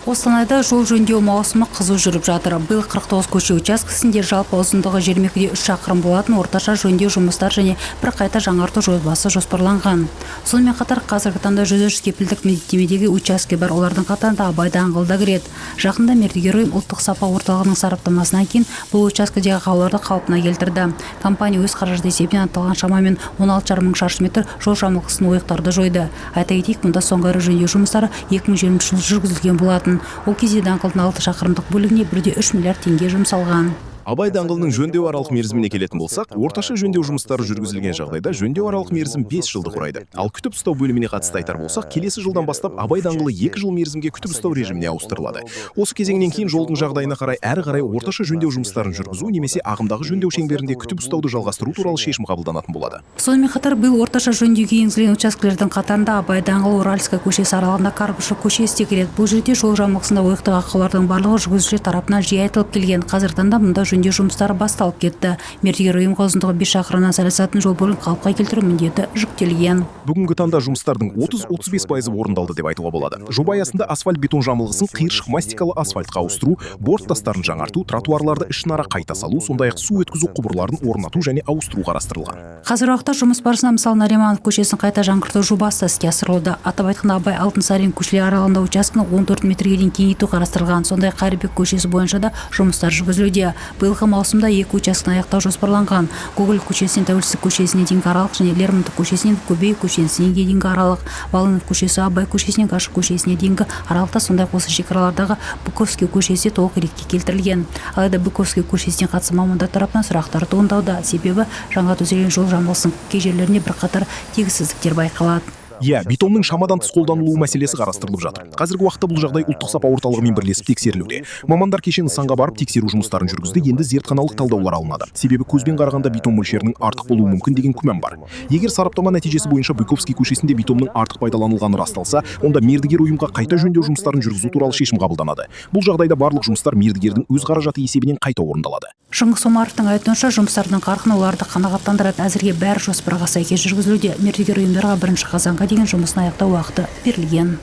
Қостанайда жол жөндеу маусымы қызу жүріп жатыр. Биыл 49 көше учаскесінде жалпы ұзындығы 22,3 шақырым болатын орташа жөндеу жұмыстар және бір қайта жаңарту жобасы жоспарланған. Сонымен қатар қазіргі таңда 103 кепілдік міндеттемедегі учаске бар, олардың қатарында Абай даңғылы да кіреді. Жақында мердігер ұйым Ұлттық сапа орталығының сараптамасынан кейін бұл учаскедегі ақауларды қалпына келтірді. Компания өз қаражаты есебінен аталған шамамен 16,5 мың шаршы метр жол жамылғысын ойықтарды жойды. Айта кетейік, мұнда соңғы ірі жөндеу жұмыстары 2020 жылы жүргізілген болатын. Ол кезде даңғылдың 6 шақырымдық бөлігіне 1,3 миллиард теңге жұмсалған. Абай даңғылының жөндеу аралық мерзіміне келетін болсақ, орташа жөндеу жұмыстары жүргізілген жағдайда жөндеу аралық мерзім 5 жылды құрайды. Ал күтіп ұстау бөліміне қатысты айтар болсақ, келесі жылдан бастап Абай даңғылы 2 жыл мерзімге күтіп ұстау режиміне ауыстырылады. Осы кезеңнен кейін жолдың жағдайына қарай әрі қарай орташа жөндеу жұмыстарын жүргізу немесе ағымдағы жөндеу шеңберінде күтіп ұстауды жалғастыру туралы шешім қабылданатын болады. Сонымен қатар биыл орташа жөндеуге енгізілген учаскелердің қатарында Абай даңғылы Уральская көшесі аралығында Карбышев көшесі де кіреді. Бұл жерде жол жамылғысында ойықтық ақаулардың барлығы жүргізушілер тарапынан жиі айтылып келген. Қазіргі таңда мұнда жөндеу жұмыстары басталып кетті. Мердігер ұйымға ұзындығы 5 шақырымнан сәл асатын жол бөлігін қалыпқа келтіру міндеті жүктелген. Бүгінгі таңда жұмыстардың 30-35% орындалды деп айтуға болады. Жоба аясында асфальт бетон жамылғысын қиыршық мастикалы асфальтқа ауыстыру, борт тастарын жаңарту, тротуарларды ішінара қайта салу, сондай-ақ су өткізу құбырларын орнату және ауыстыру қарастырылған. Қазіргі уақытта жұмыс барысында, мысалы, Нариманов көшесін қайта жаңғырту жобасы іске асырылуда. Атап айтқанда, Абай, Алтынсарин көшелері аралығында учаскені 14 метрге дейін кеңейту қарастырылған. Сондай-ақ Қайырбек көшесі бойынша да жұмыстар жүргізілуде. Биылғы маусымда екі учаскені аяқтау жоспарланған: Гоголь көшесінен Тәуелсіздік көшесіне дейінгі аралық және Лермонтов көшесінен Көбеев көшесіне дейінгі аралық. Волынов көшесі Абай көшесінен Гашек көшесіне дейінгі аралықта, сондай-ақ осы шекаралардағы Быковский көшесі толық ретке келтірілген. Алайда Быковский көшесіне қатысты мамандар тарапынан сұрақтар туындауда, себебі жаңа төселген жол жамылғысының кей жерлерінде бірқатар тегіссіздіктер байқалады. Иә, бетонның шамадан тыс қолданылуы мәселесі қарастырылып жатыр. Қазіргі уақытта бұл жағдай Ұлттық сапа орталығымен бірлесіп тексерілуде. Мамандар кеше нысанға барып, тексеру жұмыстарын жүргізді, енді зертханалық талдаулар алынады. Себебі көзбен қарағанда бетон мөлшерінің артық болуы мүмкін деген күмән бар. Егер сараптама нәтижесі бойынша Быковский көшесінде бетонның артық пайдаланылғаны расталса, онда мердігер ұйымға қайта жөндеу жұмыстарын жүргізу туралы шешім қабылданады. Бұл жағдайда барлық жұмыстар мердігердің өз қаражаты есебінен қайта орындалады. Шыңғыс Омаровтың айтуынша, жұмыстардың қарқыны оларды қанағаттандырады. Әзірге бәрі жоспарға сәйкес жүргізілуде. Мердігер ұйымдарға 1 қазанға дейін жұмысын аяқтау уақыты берілген.